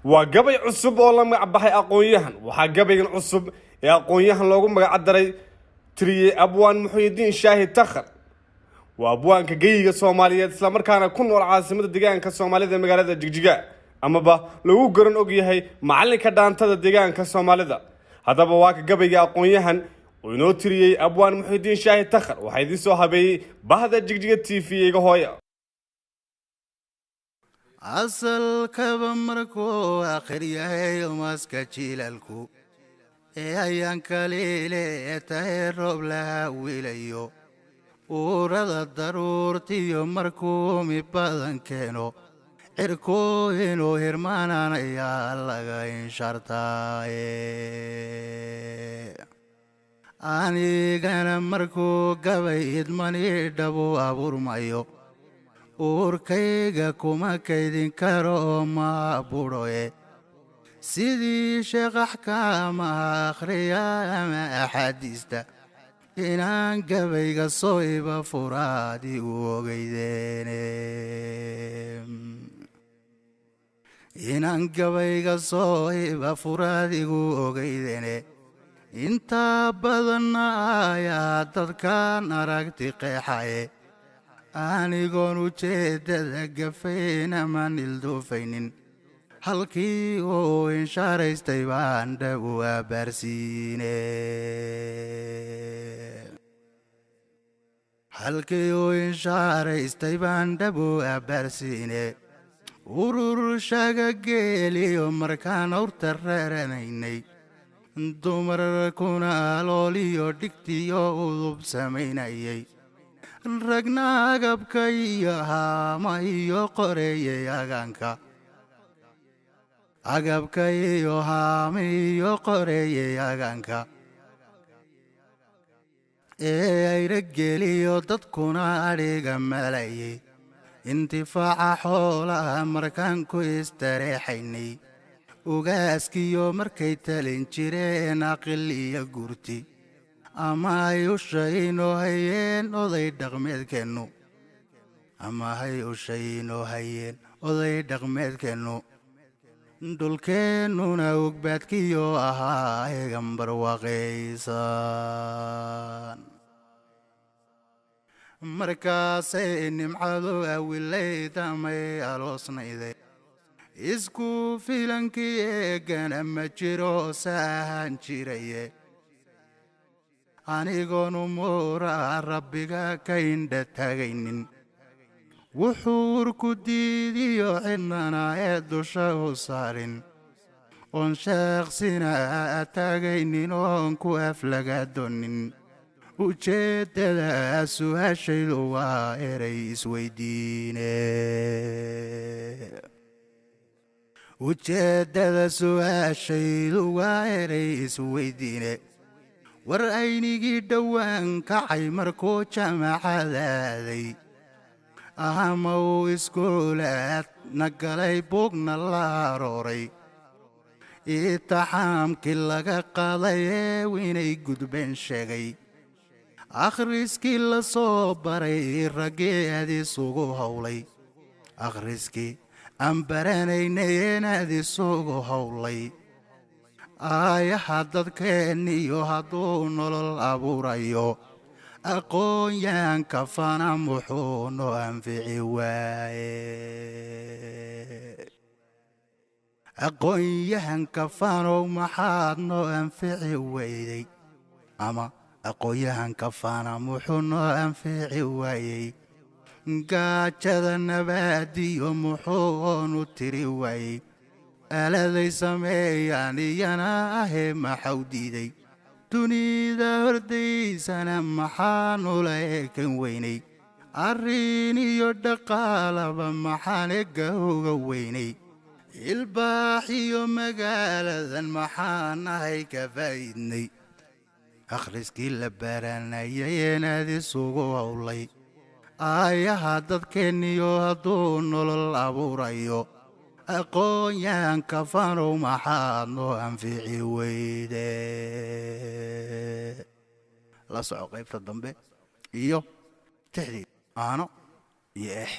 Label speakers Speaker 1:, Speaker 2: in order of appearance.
Speaker 1: Waa gabay cusub oo la magac baxay Aqoon-yahan. Waxaa gabaygan cusub ee Aqoon-yahan loogu magac daray tiriyey Abwaan Muxyidiin Shaahi Takhar. Waa abwaanka geyiga Soomaaliyeed, islamarkaana ku nool caasimada deegaanka Soomaalida, magaalada Jigjiga, amaba lagu garan og yahay macalinka dhaantada deegaanka Soomaalida. Haddaba waa ka gabayga Aqoon-yahan oo inoo tiriyey Abwaan Muxyidiin Shaahi Takhar. Waxaa idiin soo habeeyey bahda Jigjiga TV iga hooya.
Speaker 2: Asalkaba markuu akhir yahay maska jiilaalku ee ayaan kaliile tahay, roob laha wiilayo, uurada daruurtiyo markuu mi badan keeno, cirku inuu hirmaanaan ayaa laga inshartaaye. Anigana markuu gabay idmani dhabu abuurmayo, uurkayga kuma kaydin karo, ma budhoye. Sidii sheekh axkaamaha akhriya ama axaadiista, inaan gabayga soo iba furaad igu ogeydeene, inaan gabayga soo iba furaad igu ogeydeene. Intaa badanna ayaa dadkan aragti qeexaye, anigoon ujeeddada gafayn ama nilduufaynin, halkii uu inshaaraystay baan dhab u abaarsiine, halkii uu inshaaraystay baan dhab u abaarsiine. Urur shaga geeliyo markaan awrta reeranaynay, dumarkuna alooliyo dhigtiyo udub samaynayay, ragna agabka iyo haama iyo qoreeyay agaanka, agabka iyo haama iyo qoreeyay agaanka ee ayrageliyo, dadkuna adhiga malayay, intifaaca xoolaha markaan ku istareexaynay, ugaaskiyo markay talin jireen aqil iyo gurti, ama ay ushaynoo hayeen oday dhaqmeedkeennu, ama hay ushaynoo hayeen oday dhaqmeedkeennu, dhulkeennuna ugbaadkiyo ahaa egan barwaaqaysan, markaasay nimcadu awilayd amay aloosnayday, isku filankii eegana ma jiro saahan jiraye. Anigoon umuura rabbiga ka indha tagaynin, wuxuu urku diidiyo cidnana ee dusha u saarin, oon sheeqsina taagaynin, oon ku aflagaadonin, ujeeddada su-aashaydu waa erey isweydiine, ujeeddada su-aashaydu waa erey isweydiine. War aynigii dhowaan kacay markuu jamacadaaday, ama uu iskuulaad na galay, buugna la arooray, itaxaamkii laga qaaday ee inay gudbeen sheegay, akhriskii la soo baray raggii aad isugu howlay, akhriskii aan baranaynay inaad isugu howlay, aayaha dadkeenniyo hadduu nolol abuurayo aqoon-yahanka fana, muxuu noo anfici waaye? Aqoon-yahanka fanow maxaad noo anfici weyday? Ama aqoon-yahanka fana muxuu noo anfici waayey? Gaajada nabaadiyo muxuu oonu tiri waayey? Aaladay sameeyaan iyana ahee maxaw diiday? Dunida hordaysana maxaanula eekan weynay? Arrin iyo dhaqaalaba maxaan ega uga weynay? Ilbaax iyo magaaladan maxaan ahay ka faa'iidnay? Akhriskii la baranayay inaad isugu howlay, aayaha dadkeenniyo hadduu nolol abuurayo aqoon-yahanka fanow, maxaad noo anfici weyde? La soco qaybta dambe iyo tixdii Aano iyo Eex.